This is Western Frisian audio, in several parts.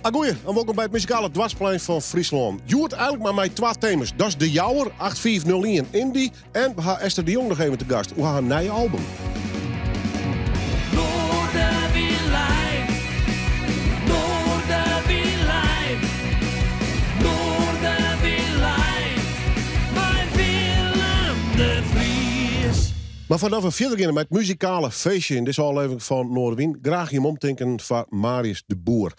Agoeie en wolkom by it muzikale dwarsplein fan Fryslân. Hjoed eigenlik mar mei twa tema's. Dat is De Jouwer, 8501 Indie en we ha Esther de Jong noch even te gast oer har nije album. Noardewyn live, Noardewyn live, Noardewyn live, mei Willem de Vries. Mar foardat we fierder geane mei it muzikale feestje yn dizze ôflevering fan Noardewyn, graach jim omtinken foar Marius de Boer.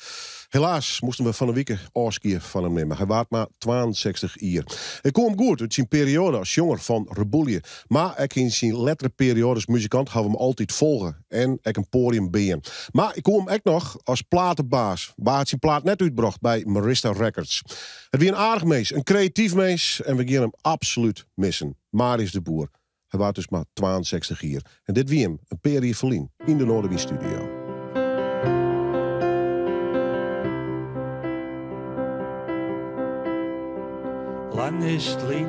Helaas moasten we fan 'e wike ôfskie fan him nimme. Hy waard mar 62 jier. Ik koe him goed út syn perioade as sjonger fan Reboelje, mar ek yn syn lettere perioade as muzikant ha we him altyd folge en ek in poadium bean. Mar ik koe him ek noch as platebaas, wa hat syn plaat net útbrocht by Marista Records. It wie in aardich mins, in kreatyf mins en we gean him absolút missen. Marius de Boer. Hy waard dus mar 62 jier. En dit wie him, in pear jier ferlyn, yn de Noardewyn studio. Lang is 't lyn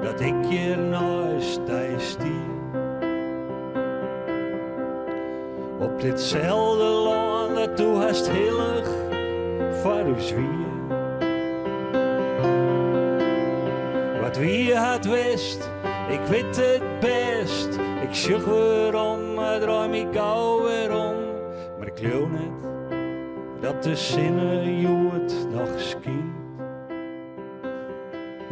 dat ik hjir neist dy stie. Op ditselde lân dat doe hast hillich foar ús wie. Wat wie hat west, ik wit it bêst. Ik sjoch werom, mar draai my gau wer om. Mar ik leau net dat de sinne hjoed noch skynt.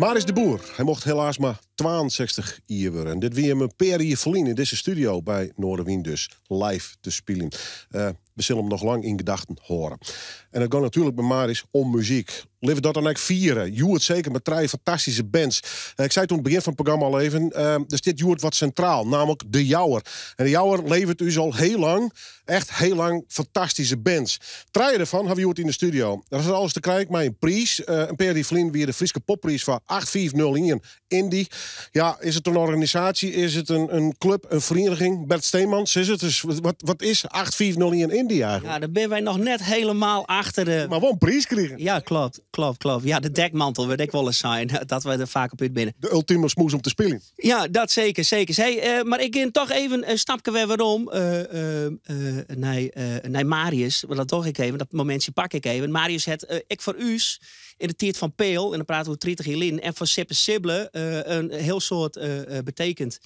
Marius de Boer, hy mocht helaas mar 62 jier wurde. En dit wie him in pear jier ferlyn yn dizze studio by Noardewyn dus live te spyljen. We sille him noch lang yn gedachten hâlde. En it gie natuerlik by Marius om muzyk. Litte we dat dan ek fiere. Hjoed seker mei trije fantastyske bands. Ik sei it oan it begjin fan it programma al even, der stiet hjoed wat sintraal, nammentlik De Jouwer. En De Jouwer leveret ús al hiel lang, echt hiel lang, fantastyske bands. Trije dêrfan ha we hjoed yn de studio. Dat hat alles te krijen mei in priis. In pear jier ferlyn wie de Fryske Poppriis foar 8501 Indie. Ja, is it in organisaasje? Is it in klup, in ferieniging? Bert Steeman, sis it ris. Wat is 8501 Indie eigenlik? Ja, dêr binne wy noch net hielendal achter de... Mar wol in priis krigen. Ja, kloppet, kloppet, kloppet. Ja, de dekmantel wurdt ek wolris sein, dat wy der faak op út binne. De ultime smoes om te spyljen. Ja, dat seker, seker. Hey, mar ik gean toch even in stapke wer werom nei Marius. Want dat doch ik even, dat momintsje pak ik even. Marius hat ek foar ús yn de tiid fan Peel, en dan prate we oer 30 jier lyn, en foar Sippe Sibbele in hiel soad betekend.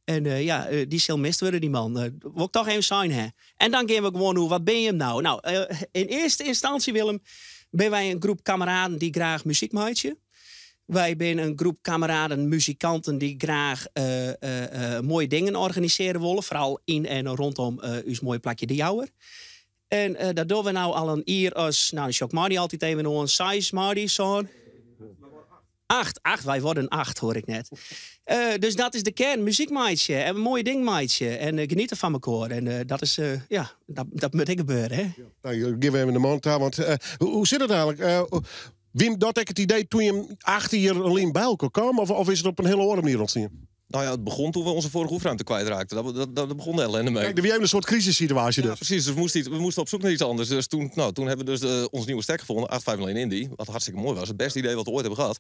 En ja, dy sil mist wurde, dy man. Wol ik toch even sein ha. En dan gean we gewoan oer, wat binne jim no? No, yn earste ynstânsje, Willem, binne wy in groep kameraden dy't graach muzyk meitsje. Wy binne in groep kameraden, muzikanten dy't graach moaie dingen organisearje wolle, foaral yn en rondom ús moaie plakje De Jouwer. En dat dogge we no al in jier as, no dan sjoch ik Marty altyd even oan, seis Marty, sân? Acht, acht, wij worden acht, hoor ik net. Dus dat is de kern, muzyk meitsje en moaie dingen meitsje en geniete fan mekoar. En dat is, ja, dat moat ek gebeure, hè. Nou, gean we even de man ta, want hoe sit it eigenlik? Wie dat ek it idee toen jim acht jier lyn by elkoar kamen, of is it op in hiele oare manier ûntstien? Nou ja, het begon toen we onze vorige oefenruimte kwijtraakten. Daar begon de ellende mee. Kijk, er wie even in soart krisissituaasje Ja, dus. precies. Dus we moesten op zoek naar iets anders. Dus toen hebben we dus ons nieuwe stek gevonden, 8501 Indie. Wat hartstikke mooi was. Het beste idee wat we ooit hebben gehad.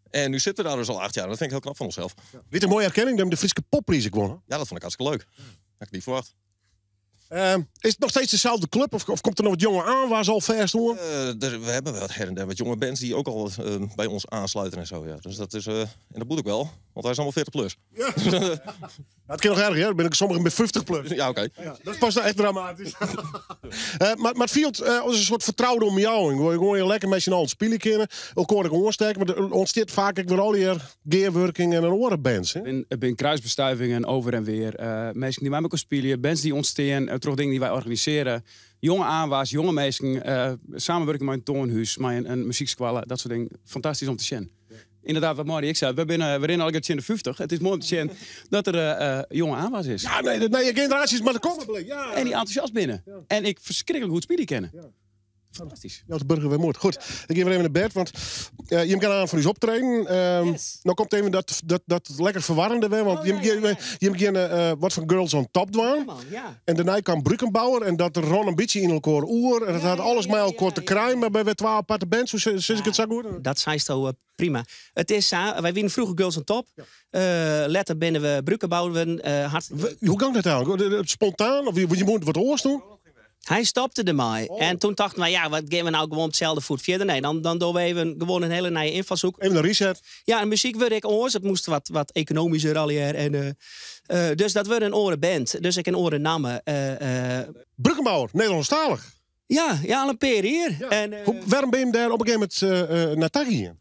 En nu zitten we daar dus al 8 jaar. En dat vind ik heel knap van onszelf. Ja. Wie it in moaie erkenning dat de Fryske Poppriis wûn? Ja, dat vond ik hartstikke leuk. Had ik niet verwacht. Is it noch steeds deselde klup of komt der noch wat jonge oanwaaks al fêst oan? We hebben wat her en der wat jonge bands die ook al bij ons aansluiten en zo. Ja. Dus dat is, en dat moet ook wel, want wij zijn allemaal 40 plus. Ja. Dat kin noch erger, hè? Der binne sommigen by 50 plus. Ja, oké. Ja, dat is pas echt dramatysk. Mar it fielt as in soart fertroude omjouwing. Wêr't je gewoan lekker mei syn allen spylje kinne. Elkoar ek oanstekke. Mar der ûntstiet faak ek wer allegear gearwurking en in oare bands. Hè? It binne kruisbestuivingen over en weer. Minsken dy't mei mekoar spylje, bands dy't ûntstean troch dingen dy't wy organisearje. Jonge aanwaas, jonge minsken, samenwurking mei in toanhús, mei in muzykskoalle, dat soart dingen. Fantastysk om te sjen. Ynderdaad, wat Marty ek sei, we binne, we rinne allegear tsjin de 50. It is moai om te sjen dat der jonge aanwaas is. Ja, nee, de nije generaasjes moatte komme. Ja. En dy't entûsjast binne. En ek ferskriklik goed spylje kinne. Fantastysk. Ja, de burger wer moed. Goed, dan gean we even nei Bert, want jim gean oan foar ús optreden. No komt even dat lekker ferwarrende wer, want jim geane wat fan Girls on Top dwaan. Ja, man, ja. En dêrnei kaam Brückenbauer en dat rûn in bytsje yn elkoar oer. En dat hat alles mei elkoar te krijen, mar by wer twa aparte bands. Hoe sis ik it sa goed? Dat seisto prima. It is sa, wy wienen froeger Girls on Top. Letter binne we Brückenbauer wurden. Hoe gong dat eigentlik? Spontaan? Of je moatte wat oars dwaan? Hy stopte dermei. En toen tochten wy, ja, wat gean we nou gewoan op itselde foet fierder? Nee, dan dogge we even gewoan in hiele nije ynfalshoek. Even in reset. Ja, en muzyk wurdt ek oars. It moast wat ekonomysker allegear. En dus dat wurdt in oare band. Dus ek in oare namme. Brückenbauer, Nederlânsktalich. Ja, ja, al in pear jier. Ja. En Wêrom binne jim dêr op in gegeven momint nei ta gien?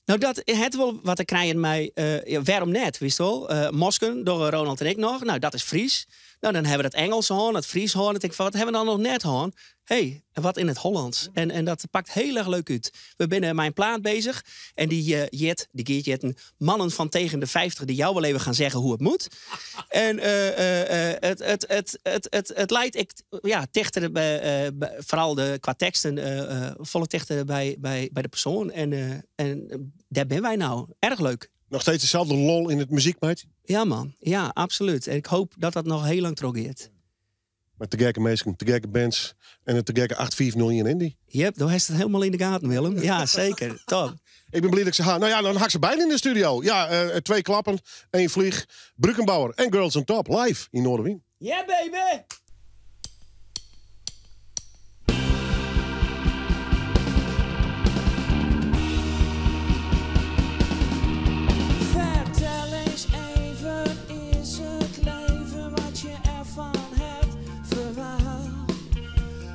Nou, dat hat wol wat te krijen mei, ja, wêrom net, witst wol? Mosken dogge Ronald en ik noch. Nou, dat is Fries. Nou, dan hawwe we dat Engels hân, dat Fries hân. Dan tink ik fan, wat hawwe we dan noch net hân? Hé, en wat yn it Hollâns. En dat pakt hiel erch leuk út. We binne mei in plaat bezich. En dy hjit, dy giet hjitten, Mannen van tegen de 50 die jou wel even gaan zeggen hoe het moet. En it leit ek, ja, tichter by, foaral de, kwa teksten, folle tichter by de persoan. En dêr binne wy no. Erch leuk. Noch steeds deselde lol yn it muzyk meitsjen? Ja, man. Ja, absolút. En ik hoopje dat dat noch hiel lang trochgiet. Mei te gekke minsken, te gekke bands en it te gekke 8501 Indy. Yep, do hast it hielendal yn de gaten, Willem. Ja, seker. Top. Ik bin bliid dat ik se ha. Nou ja, dan ha ik se beide yn de studio. Ja, twee klappen, één vlieg. Brückenbauer en Girls on Top, live yn Noardewyn. Yeah, baby! Vertel eens even, is het leven wat je ervan hebt verwacht?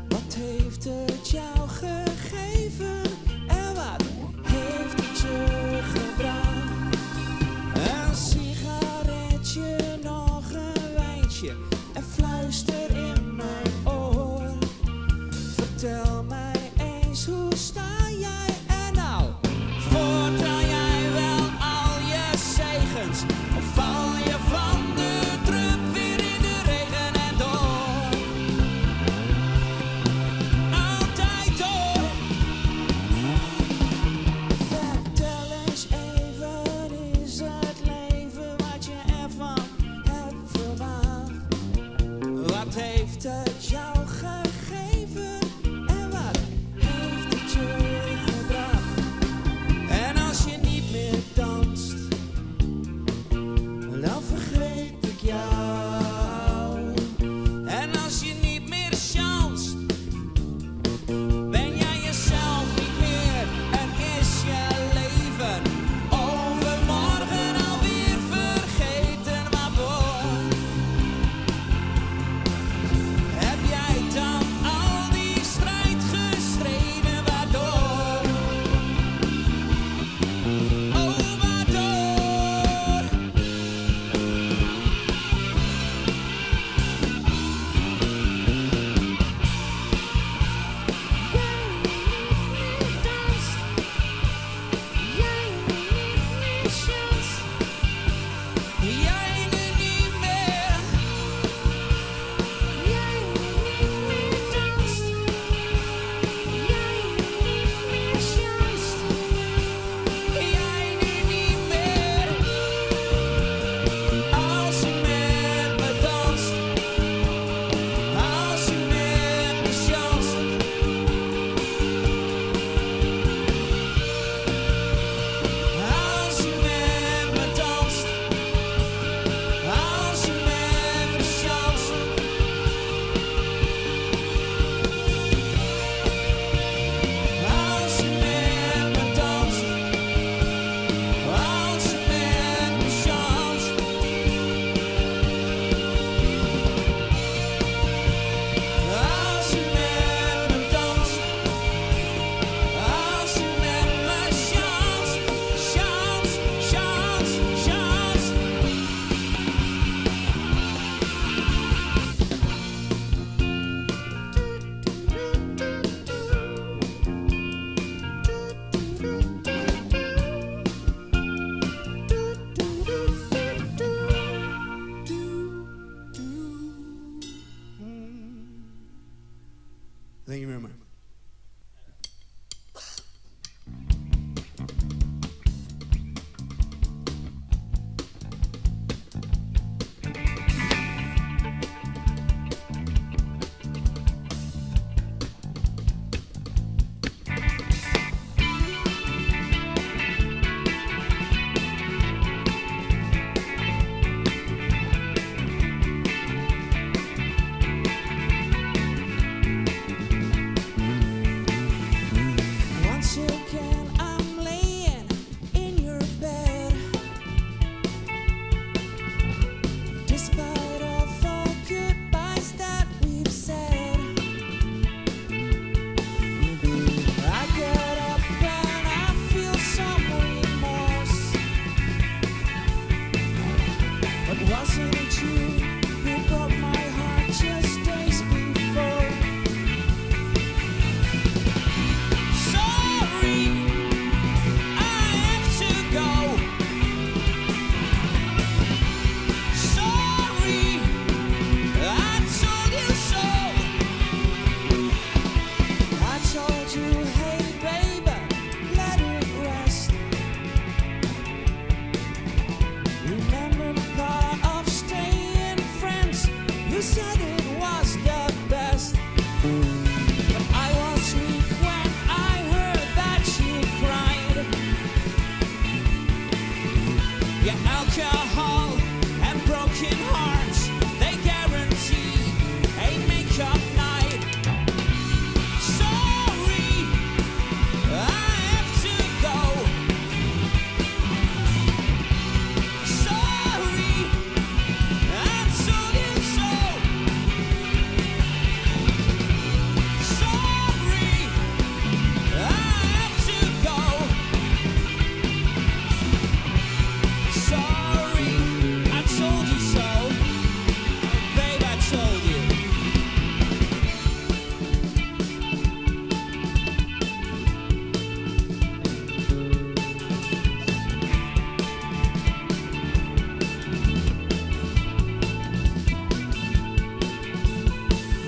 Wat heeft het jou gegeven en wat heeft het je gebracht? Een sigaretje, nog een wijntje en fluister in mijn oor. Vertel mij eens, hoe sta jij er nou? Voor trouw jij wel al je zegens? Of val je van de drup weer in de regen en door? Altijd door. Vertel eens even, is het leven wat je ervan hebt verwacht? Wat heeft het jou gegeven en wat heeft het Alcohol and broken hearts, they guarantee a makeup night. Sorry, I have to go. Sorry, I told you so. Sorry, I have to go. Sorry, I told you so. Babe, I told you.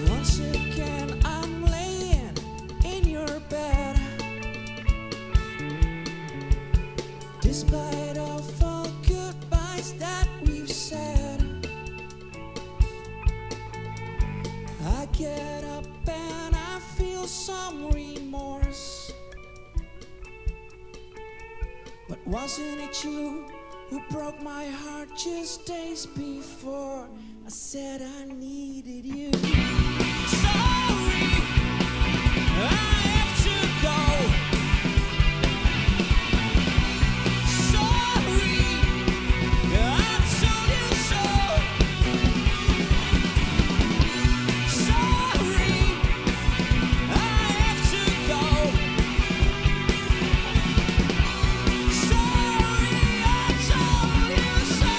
Once again, I'm laying in your bed. Despite of all goodbyes that we've said, I get up and I feel some remorse. But wasn't it you who broke my heart just days before I said I needed you? Sorry, I have to go. Sorry, I told you so. Sorry, I have to go. Sorry, I told you so.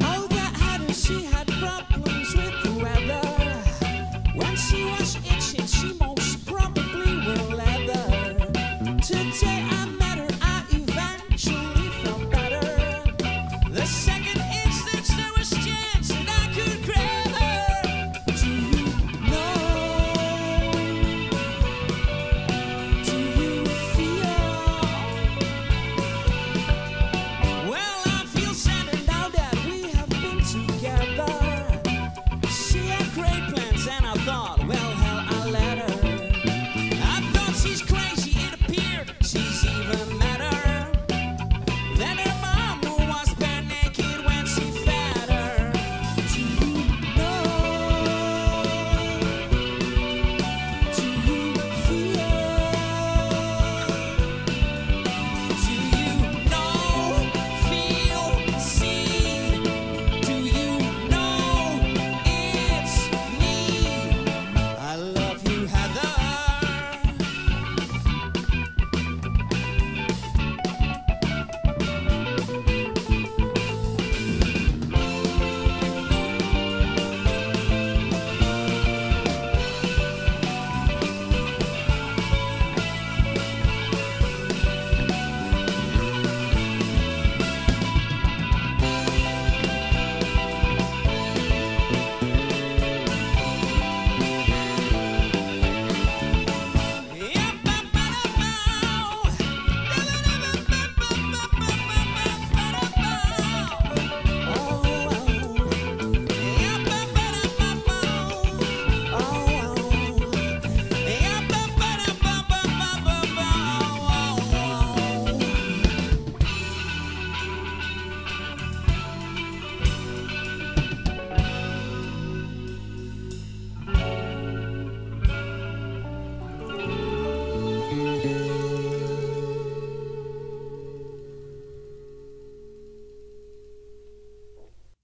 Olga had her, she had problems with the weather. When she was itching, she most probably wore leather. Today I met her, I eventually felt better. The second instance there was chance that I could grab her. Do you know? Do you feel? Well, I feel sadder now that we have been together.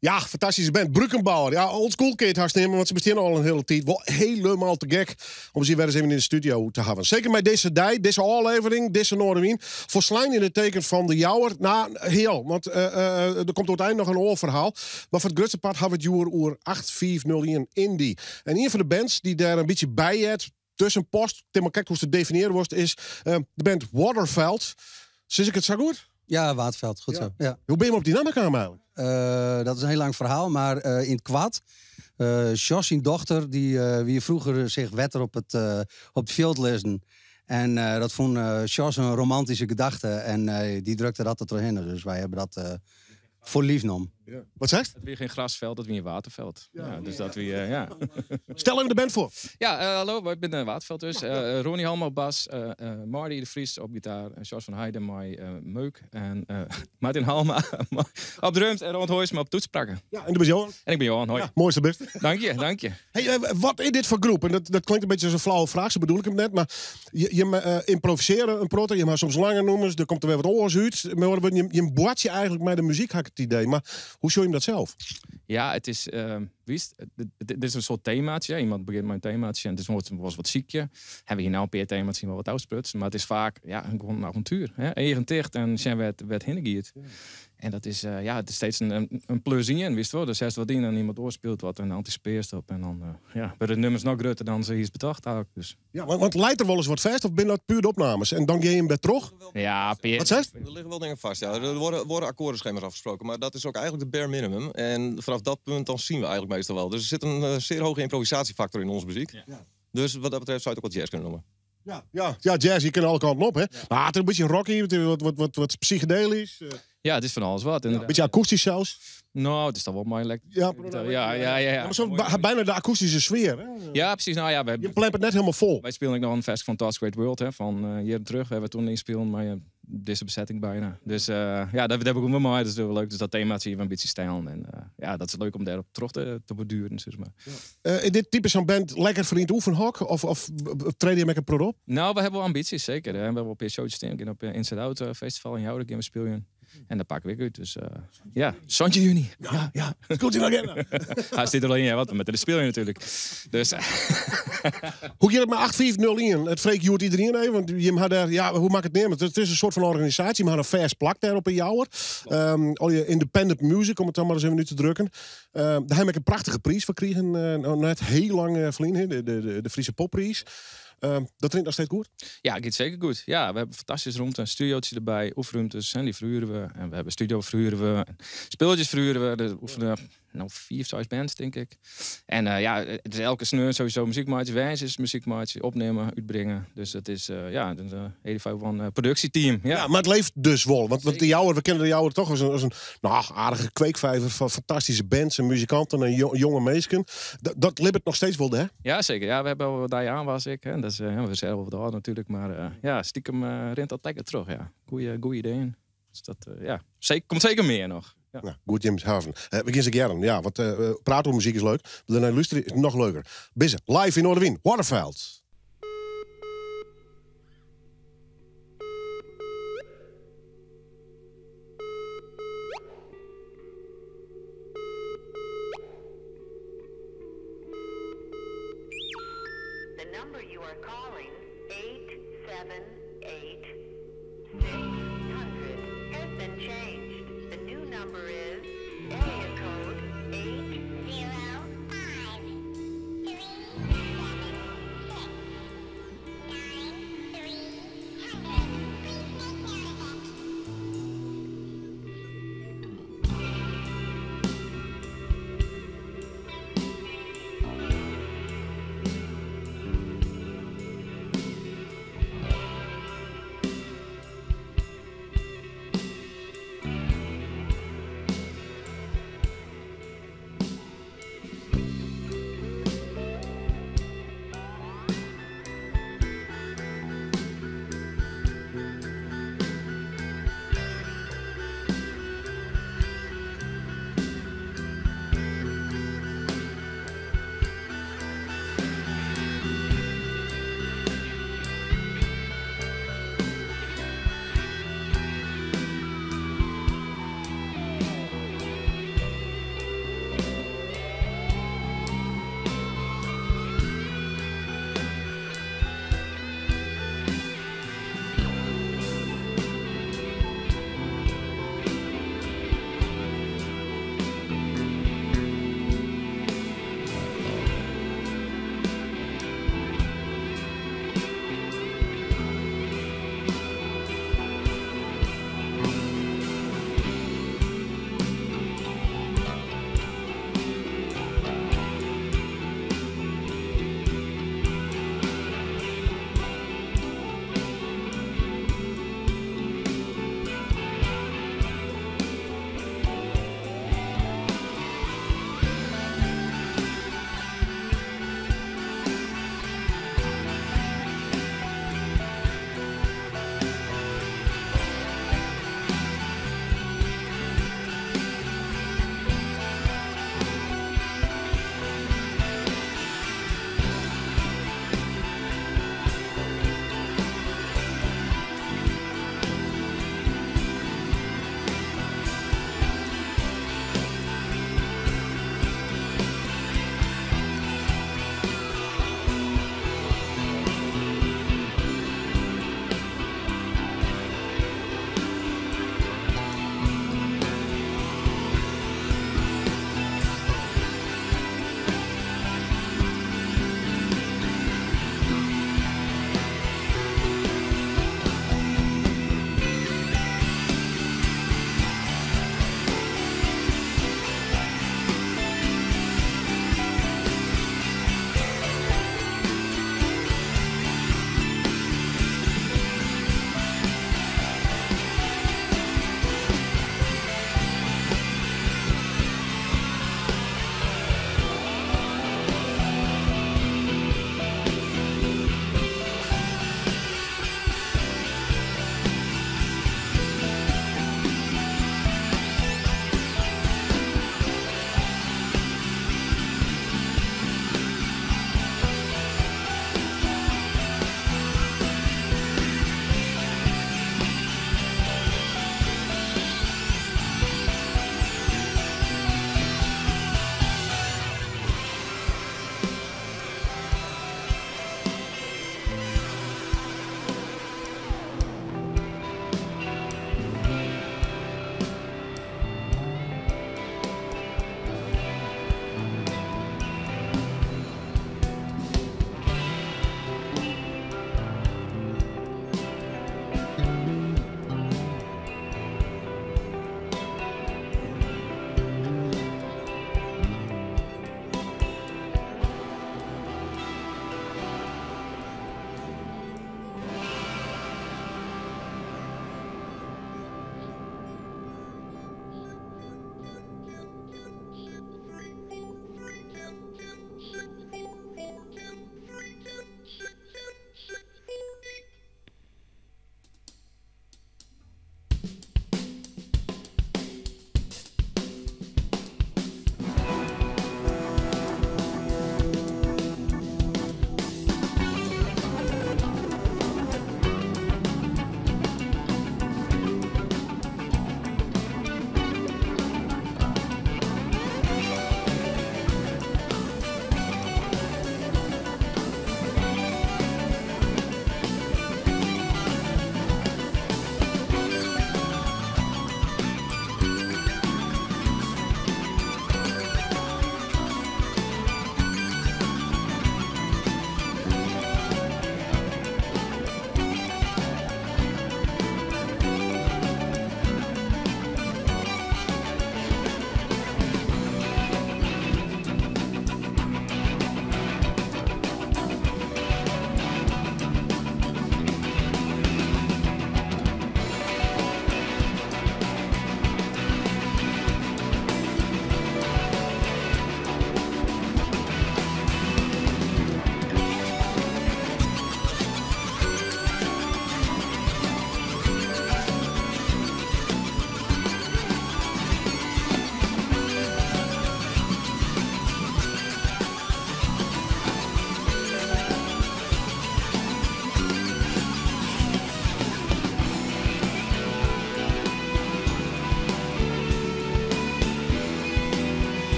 Ja, fantastische band. Brückenbauer. Ja, old school kun je het haast nemen, want ze bestaan al een hele tijd. Wel helemaal te gek om ze weer eens even in de studio te hebben. Zeker met deze dij, deze aflevering, deze Noardewyn. Folslein in het teken van de Jouwer. Nou, heel, want er komt uiteindelijk nog een oorverhaal. Maar voor het grootste part hebben we het oer oer 8501 Indie. En een van de bands die daar een beetje bij het tussen post, Tim, kijk hoe ze te definiëren wordt, is de band Waterveld. Sis ik het zo goed? Ja, Waterveld, goed zo. Ja. Hoe ben je op die naam gekomen eigenlijk? Dat is een heel lang verhaal, maar in het kwad. Jos, zijn dochter, die wie vroeger zich wetter op het veld lezen. En dat vond Jos een romantische gedachte. En die drukte dat er doorheen. Dus wij hebben dat voor lief genomen. Ja. Wat zeg je? Dat weer geen grasveld, dat weer een waterveld. Ja. Ja, dus dat weer, ja. Stel even de band voor. Ja, hallo, ik ben Waterveld dus. Ronnie Halma op bas, Marty de Vries op gitaar, Jos van Heijden, Mai Meuk en Martin Halma op drums en Ronald Hoijsma op toetsprakken. Ja, en dat ben Johan. En ik ben Johan, hoi. Ja, mooiste beste. Dank je, dank je. Hey, wat is dit voor groep? En dat klinkt een beetje als een flauwe vraag, zo bedoel ik hem net. Maar je improviseren een proto, je mag soms langer noemen, er komt er weer wat oors uit. Maar je boort je eigenlijk met de muziek, had ik het idee. Maar hoe zie je hem dat zelf? Ja, het is, het is een soort themaatje. Ja, iemand begint met een themaatje en het is was wat ziekje. Hebben we hier nou een paar thema's zien we wat uitsprutsen. Maar het is vaak gewoon een avontuur. Hè? Eigen ticht en zijn werd hingegierd. Ja. En dat is, het is steeds een plezier, wist wel. Dus zes wat in en iemand doorspeelt wat en anticipeert op. En dan worden de nummers nog groter dan ze hier bedacht eigenlijk. Dus. Ja, want leidt er wel eens wat vast of binnen dat puur de opnames? En dan ga je hem weer terug? Ja, Peer. Wat zeg je? Er liggen wel dingen vast, ja. Er worden akkoordenschema's afgesproken, maar dat is ook eigenlijk de bare minimum. En vanaf dat punt dan zien we eigenlijk meestal wel. Dus er zit een zeer hoge improvisatiefactor in onze muziek. Ja. Dus wat dat betreft zou je het ook wat jazz kunnen noemen. Ja, jazz, je kunt alle kanten op, hè. Ja. Maar het is een beetje rocky, wat psychedelisch. Ja, het is van alles wat. Ja, een beetje akoestisch zelfs. Nou, het is dan wel mooi lekker. Ja, ja. Maar zo bijna de akoestische sfeer, hè? Ja, precies. Nou ja, je plempt het net helemaal vol. Wij speelden nog een vers van Task Great World, hè, van jaren terug. We hebben toen ingespeeld, maar deze bezetting bijna. Dus dat heb ik ook wel mooi. Dat is wel leuk. Dus dat thema zie je een beetje stijl. En dat is leuk om daarop terug te borduren, zeg maar. Ja. In dit type zo'n band lekker vriend oefenhok? Of treed je met een pro op? Nou, we hebben wel ambities, zeker. Hè. We hebben wel een paar showtjes staan. Op Inside Out Festival in Jourik in we spelen. En daar pakken we uit. Dus 17 juni. Ja. Goed in de agenda. Hij zit er al in, ja, wat met de speel je natuurlijk. Dus. Hoe gaat het met 8501? Het freek joert iedereen even, want je had daar, ja, hoe maak ik het neer? Het is een soort van organisatie, maar een vers plak daar op een jouwer. Al je independent music, om het dan maar eens even nu te drukken. Daar heb ik een prachtige prijs van gekregen, net heel lang verleden, de Friese popprijs. Dat rint nog steeds goed? Ja, het gaat zeker goed. Ja, we hebben fantastische ruimte, een studiootje erbij, oefenruimtes, en die verhuren we. En we hebben studio verhuren we, en speeltjes verhuren we. Dus oefenen 4 of 6 bands, denk ik. En het is elke sneur sowieso muziekmaatje, wijzers, muziekmaatje, opnemen, uitbrengen. Dus dat is een hele van productieteam. Ja. Ja, maar het leeft dus wel. Want de Jouwer, we kennen de Jouwer toch als een aardige kweekvijver van fantastische bands en muzikanten en jonge mensen. Dat libbert nog steeds wel, hè? Ja, zeker. Ja, we hebben al wat daar aan was ik. Hè. Dat is, we zijn wel wat hard natuurlijk, maar stiekem rent dat lekker terug. Ja. Goeie ideeën. Dus dat zeker, komt zeker meer nog. Ja. Nou, goed, James Haven. We gaan ze gerne. Ja, want praten over muziek is leuk. Maar daarna luisteren is nog leuker. Bizze, live in Noardewyn, Waterveld. The number you are calling, 878 600, has been changed. The new number is area code 805 376 9300. Please make note of it.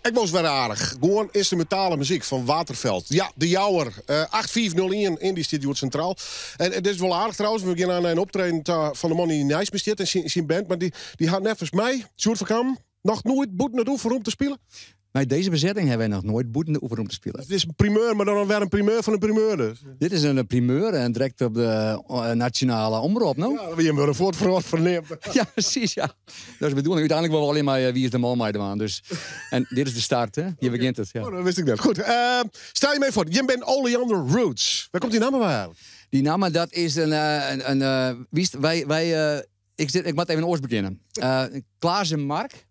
Ik was weer aardig. Gewoon instrumentale muziek van Waterveld. Ja, de Jouwer. 8501 in die zit Centraal. En het is wel aardig trouwens. We gaan aan een optreden van de man die in Nijs bestaat en zijn band. Maar die had net volgens mij, Sjoerd van Kam, nog nooit boeten het oever om te spelen. Bij deze bezetting hebben wij nog nooit boeten de oever om te spelen. Het is een primeur, maar dan weer een primeur van een primeur dus. Dit is een primeur en direct op de nationale omroep, no? Ja, wie hem weer een voortverwoord verneemt. Ja, precies, ja. Dat is de bedoeling. Uiteindelijk willen we alleen maar Wie is de Mol mee aan. Dus. En dit is de start, hè? Je begint het, ja. Oh, dat wist ik net. Goed, stel je mee voor. Je bent Oleander Roots. Waar komt die naam bij eigenlijk? Die naam, dat is een wie is het? Wij, ik moet even oors beginnen. Klaas en Mark.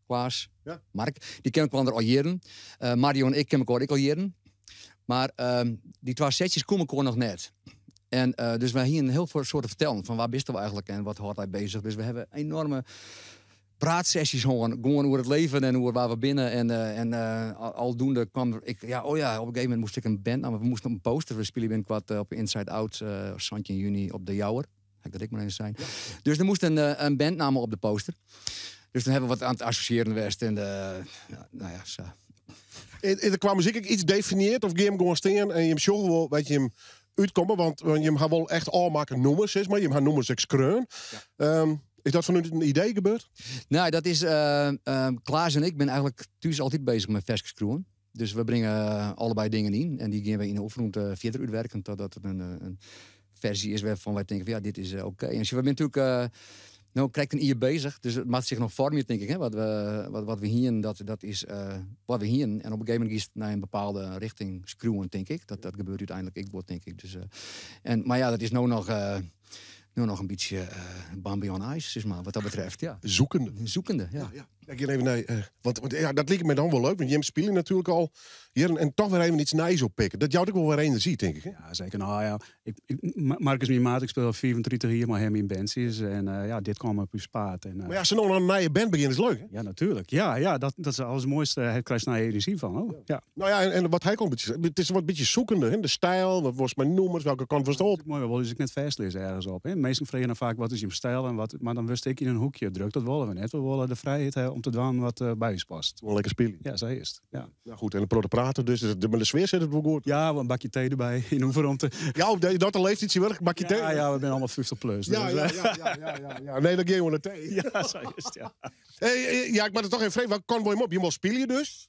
Klaas, ja. Mark, die ken ik wel al jaren. Mario en ik ken elkaar ook al jaren. Maar die twee setjes komen elkaar nog net. En dus wij hier een heel veel soorten vertellen van waar bist u eigenlijk en wat houdt hij bezig. Dus we hebben enorme praatsessies gewoon over het leven en over waar we binnen. En aldoende kwam ik, ja, oh ja, op een gegeven moment moest ik een band, nou, we moesten op een poster, we spelen binnenkort op Inside Out, Santje in juni op de Jouwer. Heb dat ik maar eens zijn. Ja. Dus er moest een bandnaam op de poster. Dus dan hebben we wat aan het associëren geweest. En nou ja, zo. Er kwam muziek iets definieerd of je hem gewoon staan en je hem zo wel, weet je hem uitkomen, want je hem gaat wel echt al maken noemers, is maar je hem gaat noemers excreun. Ja. Is dat vanuit een idee gebeurd? Nou, dat is Klaas en ik ben eigenlijk thuis altijd bezig met vers schroeven. Dus we brengen allebei dingen in en die gaan we in de oefenroom verder uitwerken totdat het een versie is waarvan wij denken van ja, dit is oké. Okay. En we zijn natuurlijk nou krijgt een ier bezig, dus het maakt zich nog vormen, denk ik. Hè? Wat we hier, dat is wat we hier. En op een gegeven moment is het naar een bepaalde richting screwen, denk ik. Dat gebeurt uiteindelijk, ik word, denk ik. Dus, maar ja, dat is nou nog een beetje Bambi on Ice, zeg maar, wat dat betreft. Ja. Zoekende. Zoekende, ja. Ja, ja. Ik even naar, want ja, dat lijkt me dan wel leuk, want Jim spelen natuurlijk al hier en toch weer even iets nijs oppikken. Dat jouwt ook wel weer energie, denk ik. Hè? Ja, zeker. Nou ja, Mark is mijn maat, ik speel al 34 hier, maar hem in bands is. En ja, dit kwam op uw spaat. En, maar ja, als ze nog een nieuwe band beginnen, is leuk, hè? Ja, natuurlijk. Ja, dat is alles mooiste. Het krijgt naar energie van. Oh. Ja. Ja. Nou ja, en wat hij komt, het is wat beetje zoekende, hè? De stijl, wat was mijn noemers, welke kant was het op? Mooi, wel, dus ik net vastlees ergens op. Hè? Meestal vragen dan vaak wat is je stijl en wat, maar dan wist ik in een hoekje druk. Dat willen we net. We willen de vrijheid hè, om te doen wat bij ons past. Wel lekker spelen. Ja, zij is het. Ja. Nou goed, en een prote praten, dus de sfeer zit het wel goed. Ja, een bakje thee erbij in Oeveromte. Ja, dat leeft iets werk, bakje thee. Ja, we zijn allemaal 50 plus. Dus. Ja. Nee, dan gaan we naar thee. Ja, zij is het, ja. Hey, ja, ik maak er toch even vreemd. Waar kan we hem op? Je moet spelen dus?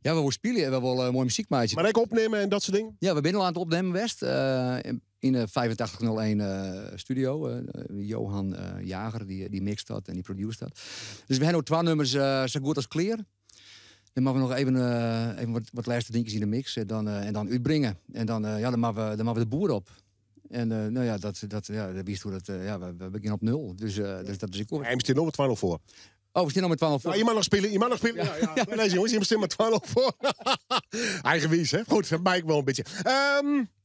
Ja, we willen spelen en we willen mooie muziek maken. Maar ik opnemen en dat soort dingen? Ja, we zijn al aan het opnemen, West. In de 8501 studio. Johan Jager, die mixt dat en die produceert dat. Dus we hebben ook 2 nummers zo goed als clear. Dan mogen we nog even wat laatste dingetjes in de mix en dan uitbrengen. En dan, ja, dan mogen we de boer op. En nou ja, dat wist hoe dat. Ja, we beginnen op 0. Dus, dus dat is ik ook. Hij staat nog met 2-0 voor. Oh, we staan nog met 12 voor. Ja, je mag nog spelen, je mag nog spelen. Ja, ja. Nee, jongens, je staat met 12 voor. Eigenwijs, hè? Goed, dat maak ik wel een beetje.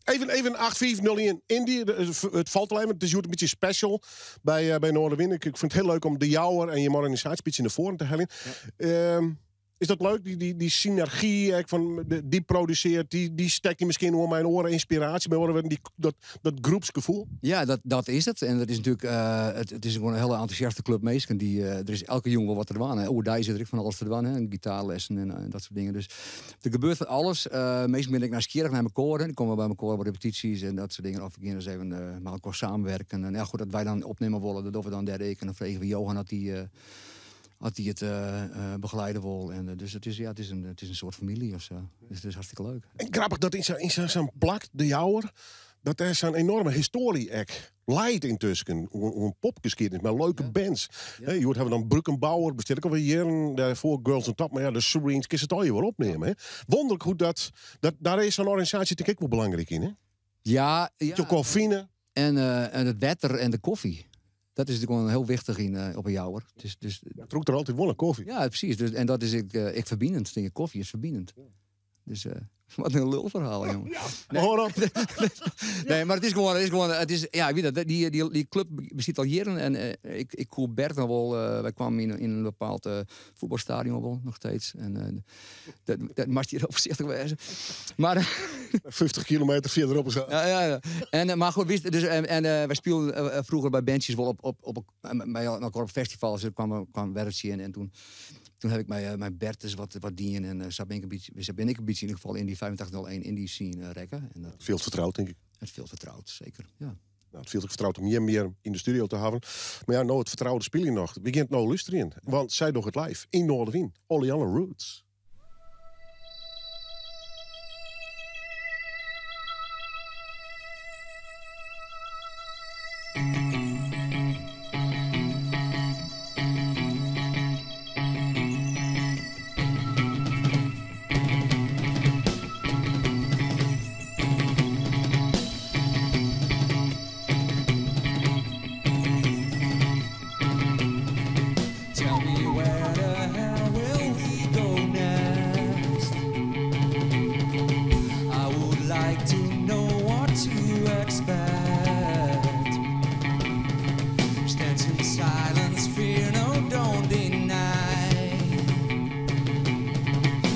Even 8-5-0-1 Indie. Het valt alleen, het is een beetje special bij Noardewyn. Ik vind het heel leuk om de jouwer en je organisatie een beetje naar voren te halen. Ja. Is dat leuk, die synergie van die produceert, die steekt die misschien door mijn oren inspiratie bij dat groepsgevoel? Ja, dat is het. En dat is natuurlijk, het is gewoon een hele enthousiaste club mensen. Die, er is elke jongen wel wat te doen. Hè. Daar zit er van alles te doen, hè. En gitaarlessen en dat soort dingen. Dus er gebeurt van alles. Meestal ben ik nieuwsgierig naar mijn koren. Dan komen we bij mijn koren op repetities en dat soort dingen. Of we gaan eens even met elkaar samenwerken. En ja, goed, dat wij dan opnemen willen, dat doen we dan derde week. En dan vragen we Johan dat die... had hij het begeleiden wil. En, dus het is, ja, het is een soort familie of zo. Dus het is hartstikke leuk. En grappig dat in zo'n plak, de Jouwer, dat er zo'n enorme historie leidt intussen. Een popgeschiedenis met leuke bands. Ja. Hey, je hoort hebben dan Brukkenbauer, bestel ik alweer jaren daarvoor Girls on Top. Maar ja, de Serenes, kun je het al je weer opnemen. Hè? Wonderlijk hoe dat daar is zo'n organisatie denk ik wel belangrijk in. Hè? Ja, ja. De koffie. En het wetter en de koffie. Dat is natuurlijk wel heel wichtig in, op een jouwer. Dus, ja, trok er altijd wel een koffie. Ja, precies. Dus, en dat is ik verbindend. Denk ik, koffie is verbindend. Ja. Dus, Wat in lulverhaal, jongen. Nee. Hoor op. Nee, maar het is gewoon, het is gewoon, het is, ja, ik weet dat, die club bestaat al jaren en ik koe Bert nog wel, wij kwamen in een bepaald voetbalstadion wel, nog steeds. En dat mag hier voorzichtig wezen. Maar 50 kilometer verderop is Ja, ja, ja. En, maar goed, wist, dus, en wij speelden vroeger bij bandjes wel bij elkaar op festivals. Er kwam Wertje in en toen heb ik mijn Bertus wat dienen en zo ben ik een beetje, zo ben ik een beetje in ieder geval in die 8501 in die scene rekken. En dat, Veel vertrouwd, denk ik. Het veel vertrouwd, zeker. Ja. Nou, het veel vertrouwd om je meer in de studio te hebben. Maar ja, nou, het vertrouwde speel je nog. Begint nou luisteren. Want zij doet het live in Noardewyn. Oleanne Roots. Tell me where the hell will we go next? I would like to know what to expect. Stand in silence, fear no, don't deny.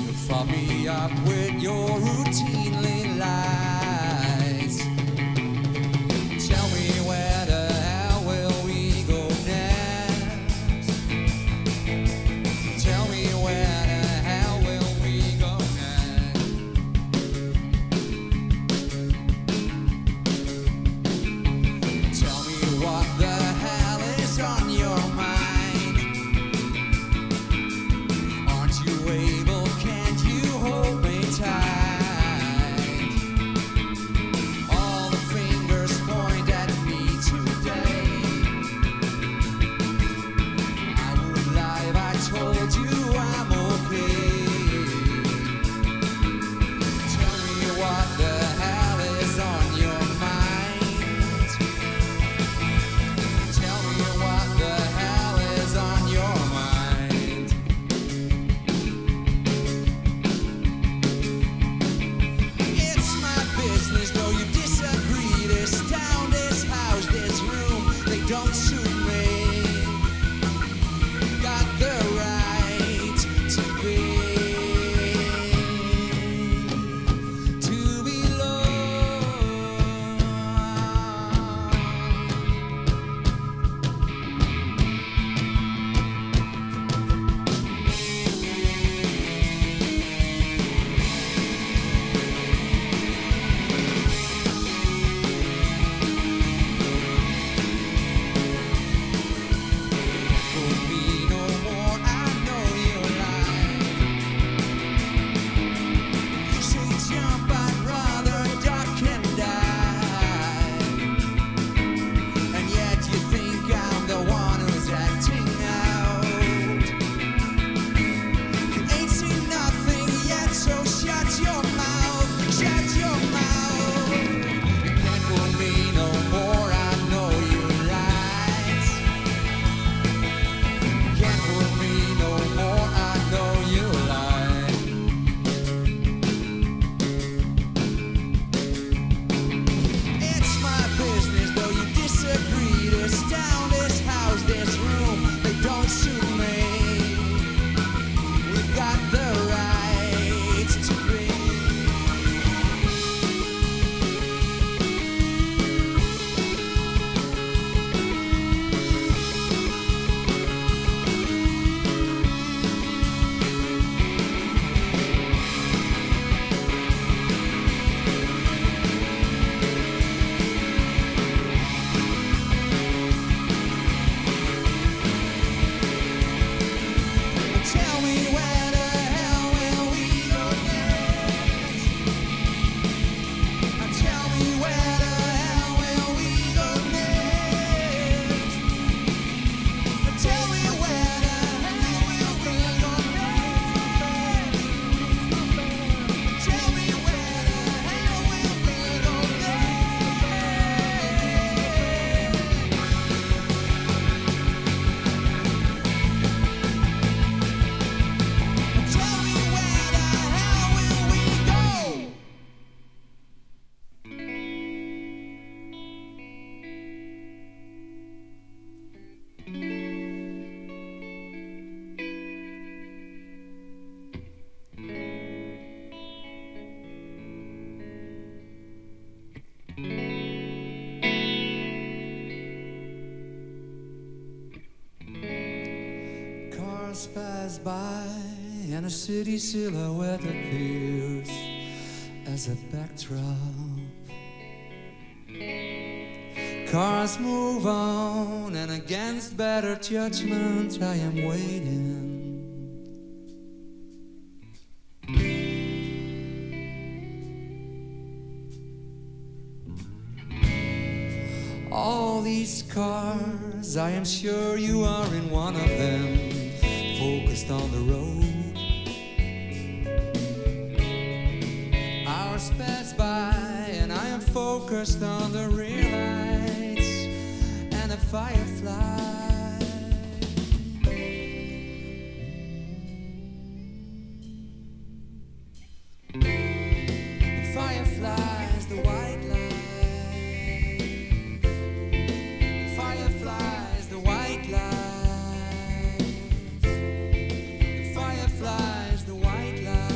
You fuck me up with your routinely lies. Tell me where the hell will we go next? Tell me where the hell will we go next? Cars pass by and a city silhouette appears as a backdrop. Cars move on, and against better judgment, I am waiting. All these cars, I am sure you are in one of them, focused on the road. Hours pass by, and I am focused on the rear lights and the firefly. The fireflies, the white light. The fireflies, the white light. The fireflies, the white light.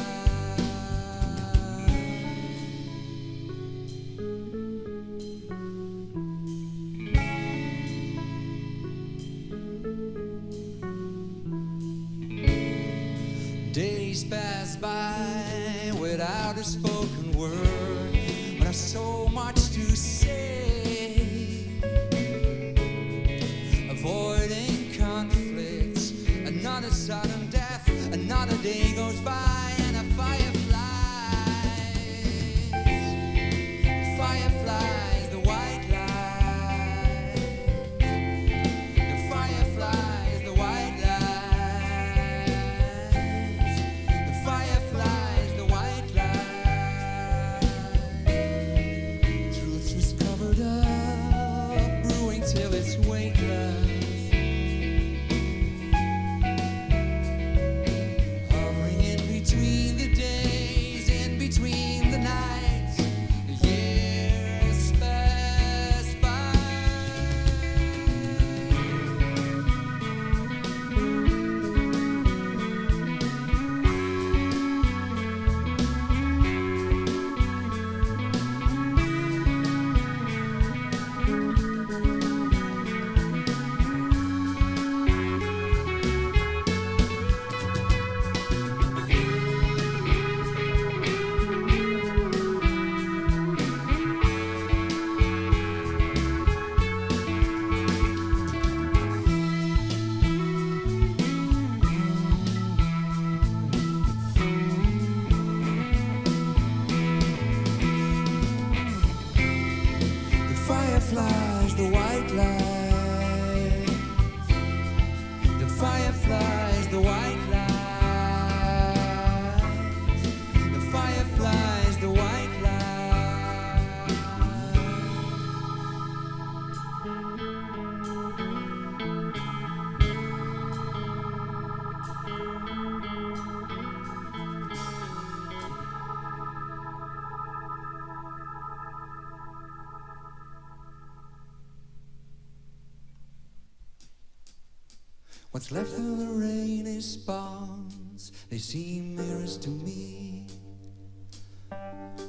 Days pass by without a spoken word, but I've so much to say. Avoiding conflicts, another sudden death, another day goes by, and a fireflies, the fireflies, the white light, the fireflies, the white light, the fireflies, the white light. Truth is covered up, brewing till it's weightless. Hovering in between the days, in between the nights, the years pass by. The fireflies, the white light. The fireflies, the white light. The fireflies, the white light. What's left of the rain is bonds. They seem mirrors to me.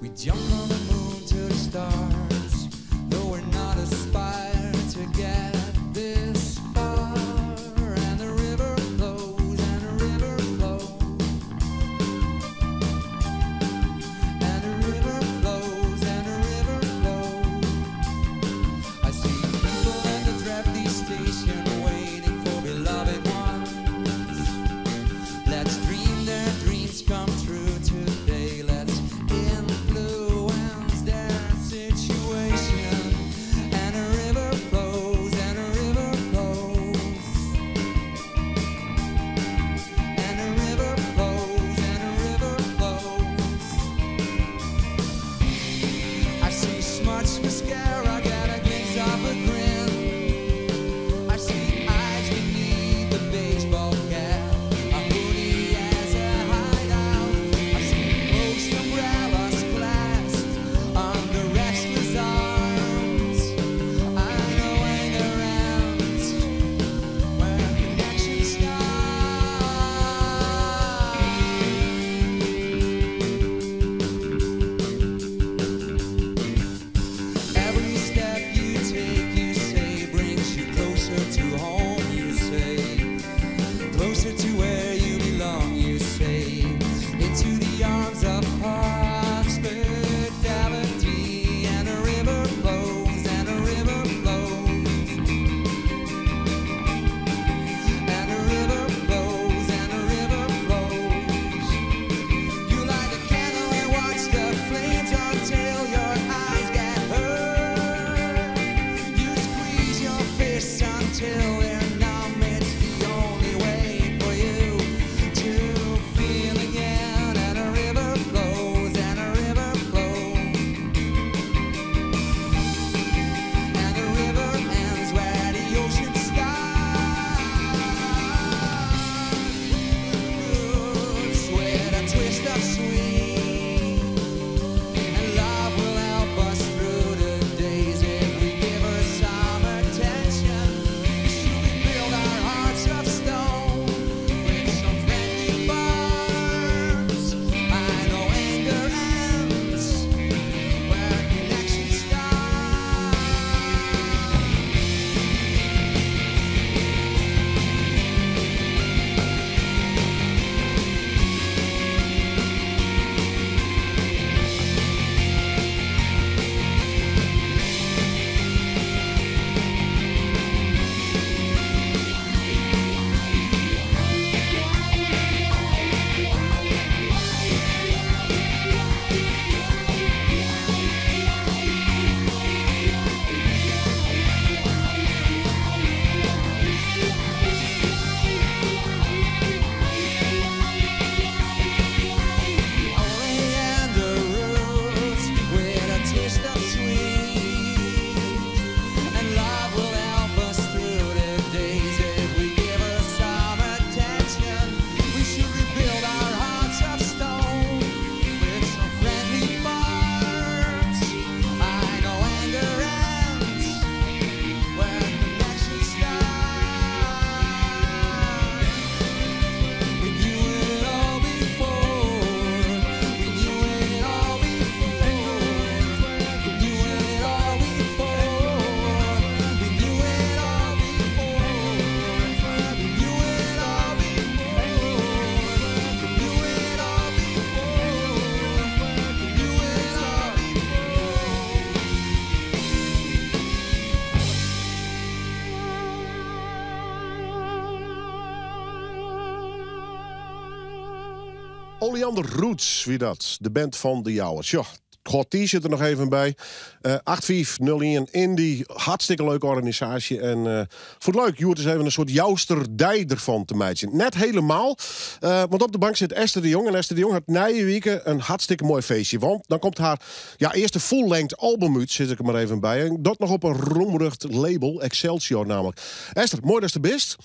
We jump from the moon to the stars, though we're not aspired to get this far. And the river flows, and the river flows, and the river flows, and the river flows. I see people at the Drafty station waiting for beloved ones. Let's dream their dreams come true today. Let's influence their situation. Oleander Roots, wie dat. De band fan De Jouwer. Sjoch, hâld t-shirt der noch even by. 8501 Indy, hartstikke leuke organisaasje. En fûn it leuk, hjoed ris even in soart Jousterdei derfan te meitsjen. Net helemaal, want op de bank sit Esther de Jong. En Esther de Jong hat nije wike in hartstikke moai feestje. Want dan komt har ja, earste full-length album út, sis ik der mar even by. En dat noch op in roemrucht label, Excelsior namelijk. Esther, moai datst der bist.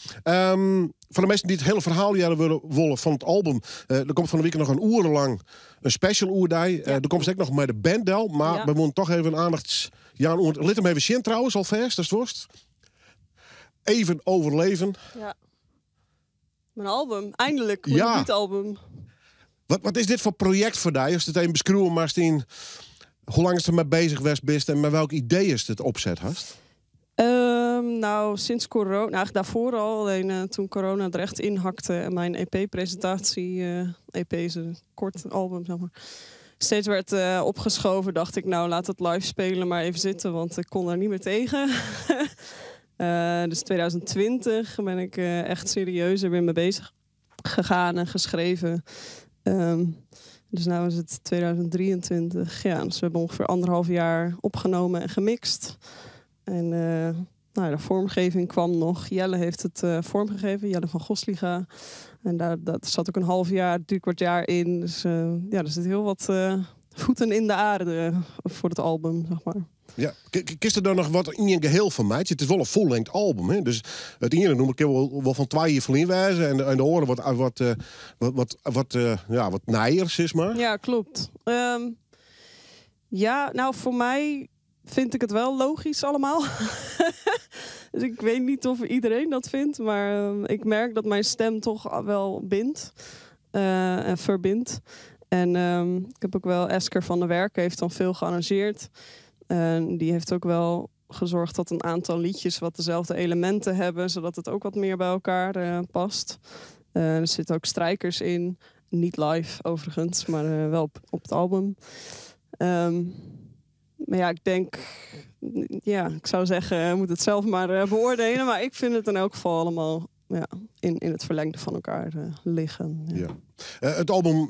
Foar de minsken dy't it hiele ferhaal hearre wurde wolle fan it album, der komt fan de wike noch in oere lang in special oer dy. Der komst ek noch mei de band del, mar we woene toch even aandacht jaan oan. Lit him even sjen trouwens, alfêst, ast wolst. Even overleven. Ja. Myn album, eindelijk, myn debuutalbum. Wat is dit foar projekt foar dy? Ast it even beskriuwe moatst yn hoe lang ast der mei beuzich west bist en mei welk idee ast it opset hast? Nou, sinds corona, nou, eigenlijk daarvoor al. Alleen toen corona er echt inhakte en mijn EP-presentatie, EP is een kort album, zeg maar, steeds werd opgeschoven, dacht ik, nou, laat het live spelen maar even zitten, want ik kon daar niet meer tegen. Dus 2020 ben ik echt serieus er weer mee bezig gegaan en geschreven. Dus nu is het 2023. Ja, dus we hebben ongeveer anderhalf jaar opgenomen en gemixt. En nou, de vormgeving kwam nog. Jelle heeft het vormgegeven, Jelle van Gosliga. En dat zat ook een half jaar, drie kwart jaar in. Dus ja, er zit heel wat voeten in de aarde voor het album, zeg maar. Ja, kinst der dan noch wat yn in geheel fan meitsje? It is wol in full-length album, hè? Dus it iene nûmer kin wol fan 2 jier ferlyn wêze en de oare wat, ja, wat nijer, sis mar. Ja, klopt. Ja, nou, voor mij vind ik het wel logisch allemaal. Dus ik weet niet of iedereen dat vindt, maar ik merk dat mijn stem toch wel bindt en verbindt. En ik heb ook wel Esker van der Werken heeft dan veel gearrangeerd. En die heeft ook wel gezorgd dat een aantal liedjes wat dezelfde elementen hebben, zodat het ook wat meer bij elkaar past. Er zitten ook strijkers in. Niet live overigens, maar wel op het album. Maar ja, ik denk, ja, ik zou zeggen, je moet het zelf maar beoordelen. Maar ik vind het in elk geval allemaal, ja, in het verlengde van elkaar liggen. Ja. Ja. Het album,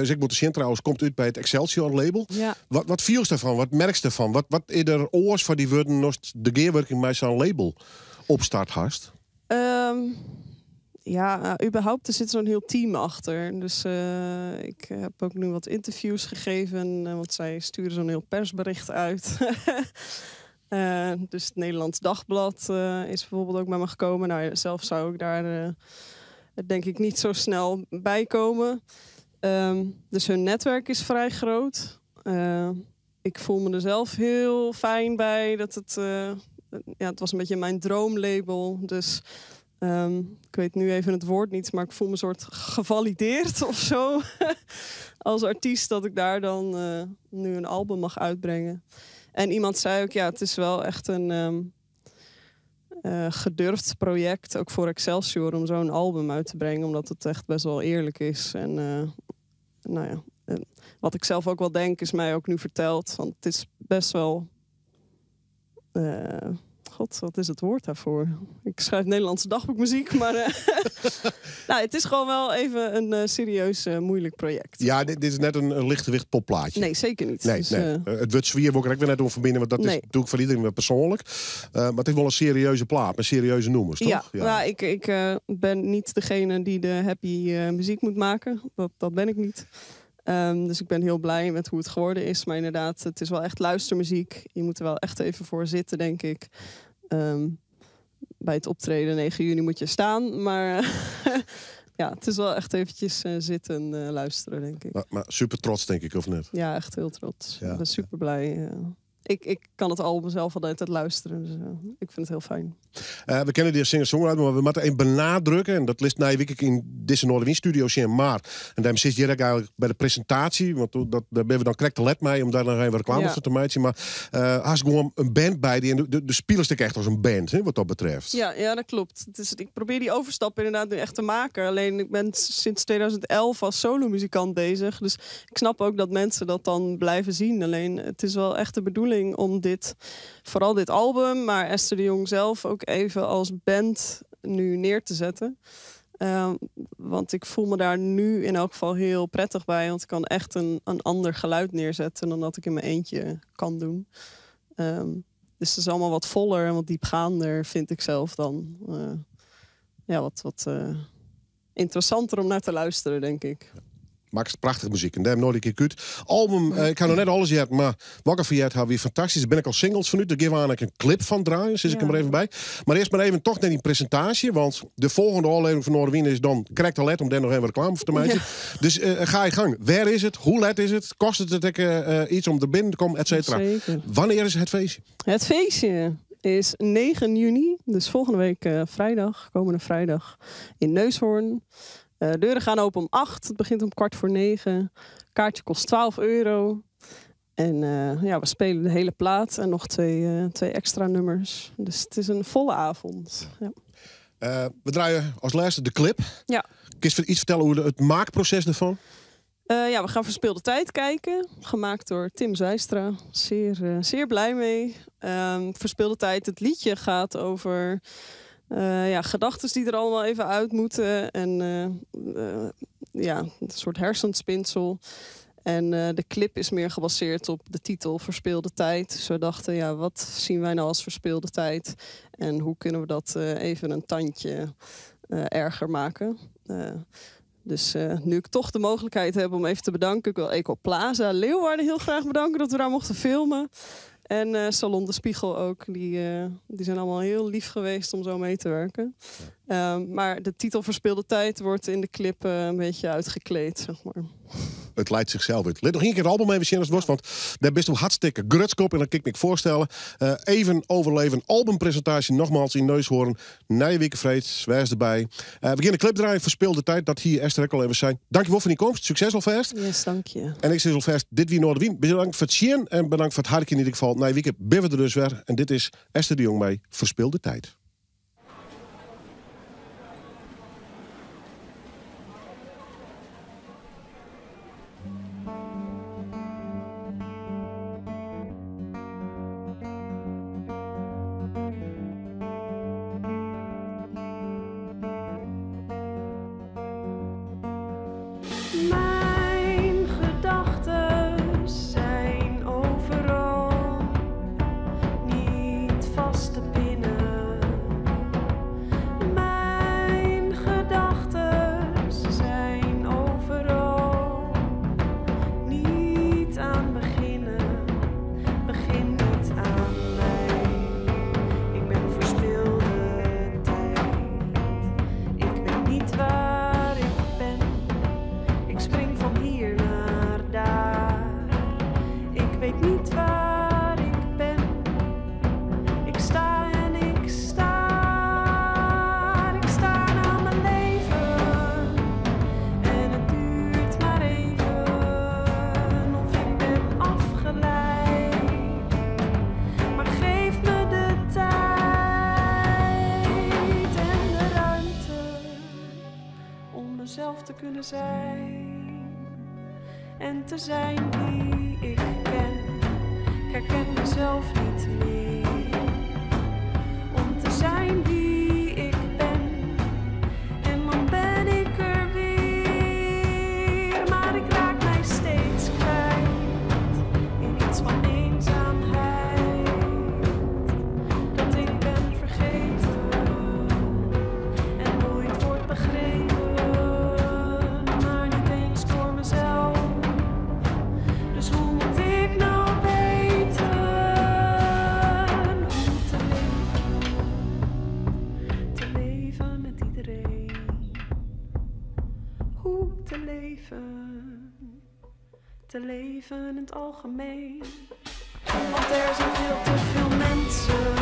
Zigmund de Sint trouwens, komt uit bij het Excelsior label. Wat viel daarvan? Wat merkst ervan? Wat is er oars foar dy wurden as de gearwurking mei sa'n label opstart hast? Ja, nou, überhaupt, er zit zo'n heel team achter. Dus ik heb ook nu wat interviews gegeven, want zij sturen zo'n heel persbericht uit. Dus het Nederlands Dagblad is bijvoorbeeld ook bij me gekomen. Nou, zelf zou ik daar denk ik niet zo snel bij komen. Dus hun netwerk is vrij groot. Ik voel me er zelf heel fijn bij. Dat het, ja, het was een beetje mijn droomlabel. Dus ik weet nu even het woord niet, maar ik voel me een soort gevalideerd of zo. Als artiest dat ik daar dan nu een album mag uitbrengen. En iemand zei ook, ja, het is wel echt een gedurfd project, ook voor Excelsior, om zo'n album uit te brengen, omdat het echt best wel eerlijk is. En nou ja, en wat ik zelf ook wel denk, is mij ook nu verteld. Want het is best wel... God, wat is het woord daarvoor? Ik schrijf Nederlandse dagboekmuziek, maar nou, het is gewoon wel even een serieus moeilijk project. Ja, dit is net een lichtgewicht popplaatje. Nee, zeker niet. Nee, Dus, nee. Het wurd swier wol ik er ek wer net oer verbinden, want dat is Nee. natuerlik foar iderien wer persoanlik. Mar it is wol in serieuze plaat, mei serieuze nûmers, toch? Ja, nou, ik ben niet degene die de happy muziek moet maken. Dat ben ik niet. Dus ik ben heel blij met hoe het geworden is. Maar inderdaad, het is wel echt luistermuziek. Je moet er wel echt even voor zitten, denk ik. Bij het optreden 9 juni moet je staan. Maar ja, het is wel echt eventjes zitten luisteren, denk ik. Maar super trots, denk ik, of net? Ja, echt heel trots. Ik ben super blij. Ik kan het album zelf al de hele tijd luisteren. Dus ik vind het heel fijn. We kennen die singer-songwriter, mar we moatte even benadrukke. En dat lit nije wike yn dizze Noardewyn studio sjen. Maar, en dêrom sit hjir ek eigentlik by de presintaasje, want dêr binne we dan krekt te let mei om dêr noch even reklame foar te meitsjen. Mar hast gewoan in band by dy en de spilest ek echt as in band, hè, wat dat betreft. Ja, dat klopt. Ik probeer die overstap inderdaad nu echt te maken. Alleen ik ben sinds 2011 als solomuzikant bezig. Dus ik snap ook dat mensen dat dan blijven zien. Alleen het is wel echt de bedoeling om dit, vooral dit album, maar Esther de Jong zelf ook even als band nu neer te zetten. Want ik voel me daar nu in elk geval heel prettig bij. Want ik kan echt een ander geluid neerzetten dan dat ik in mijn eentje kan doen. Dus het is allemaal wat voller en wat diepgaander, vind ik zelf dan. Ja, wat interessanter om naar te luisteren, denk ik. Maakt prachtige muziek. En daar nooit een keer kuut. Album, ik ga nog net alles jet, maar wakker van jet weer fantastisch. Daar ben ik al singles van u. Daar geef aan ik een clip van draaien. Zit ik hem er even bij. Maar eerst maar even toch naar die presentatie. Want de volgende aflevering van Noardewyn is dan correct al let om daar nog even reclame voor te maken. Dus ga je gang. Waar is het? Hoe let is het? Kost het iets om er binnen te komen? Et cetera. Zeker. Wanneer is het feestje? Het feestje is 9 juni. Dus volgende week vrijdag. Komende vrijdag in Neushoorn. Deuren gaan open om 8. Het begint om 8:45. Kaartje kost €12. En ja, we spelen de hele plaat en nog twee extra nummers. Dus het is een volle avond. Ja. We draaien als laatste de clip. Ja. Kun je iets vertellen over het maakproces ervan? Ja, we gaan Verspeelde Tijd kijken. Gemaakt door Tim Zijstra. Zeer blij mee. Verspeelde Tijd, het liedje gaat over ja, gedachten die er allemaal even uit moeten. En ja, een soort hersenspinsel. En de clip is meer gebaseerd op de titel Verspeelde Tijd. Dus we dachten, ja, wat zien wij nou als verspeelde tijd? En hoe kunnen we dat even een tandje erger maken? Dus nu ik toch de mogelijkheid heb om even te bedanken... ik wil Ecoplaza Leeuwarden heel graag bedanken dat we daar mochten filmen. En Salon de Spiegel ook. Die zijn allemaal heel lief geweest om zo mee te werken. Maar de titel Verspeelde Tijd wordt in de clip een beetje uitgekleed, zeg maar. Het leidt zichzelf uit. Let nog één keer het album even zien als het wordt, want daar bist u hartstikke grutskop en dat kan ik me voorstellen. Even overleven, albumpresentatie nogmaals in Neushoorn. Nijweken Vreed, wij is erbij. We beginnen de clip draaien, Verspeelde Tijd, dat hier Esther ook al even zijn. Dankjewel voor die komst, succes alvast. Yes, dank je. En ik zeg alvast, dit wie Noardewyn. Bedankt voor het zien en bedankt voor het hartje in ieder geval. Nijweken ben we er dus weer. En dit is Esther de Jong mee, Verspeelde Tijd. Mijn gedachten zijn overal, niet vast te pinnen. Mijn gedachten zijn overal, niet aan beginnen. Begin niet aan mij, ik ben verspilde tijd. Ik weet niet waar ik ben. Ik spring van hier naar daar. Ik weet niet waar ik ben. Ik sta en ik sta. Ik sta naar mijn leven. En het duurt maar even. Of ik ben afgeleid. Maar geef me de tijd en de ruimte om mezelf te kunnen zijn en te zijn wie ik ben. Ik herken mezelf niet meer. Om te zijn wie ik ben. En dan ben ik er weer. Maar ik raak mij steeds kwijt in iets van eenzaamheid. Dat ik ben vergeten en nooit wordt begrepen. Maar niet eens door mezelf. Dus hoe moet ik nou weten hoe te leven? Te leven met iedereen. Hoe te leven. Te leven in het algemeen. Want er zijn veel te veel mensen.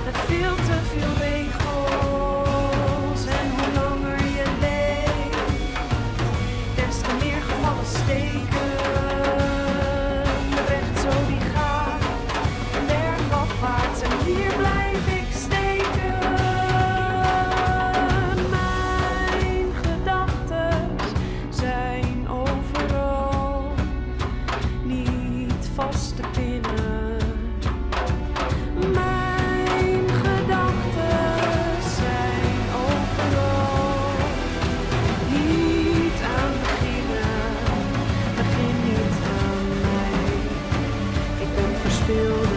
Met veel te veel regels. En hoe langer je leeft, des te meer gevallen steken. De weg zo die gaat, bergafwaarts. En hier blijf ik steken. Mijn gedachten zijn overal, niet vast te pinnen. Mijn gedachten zijn overal. Speelde.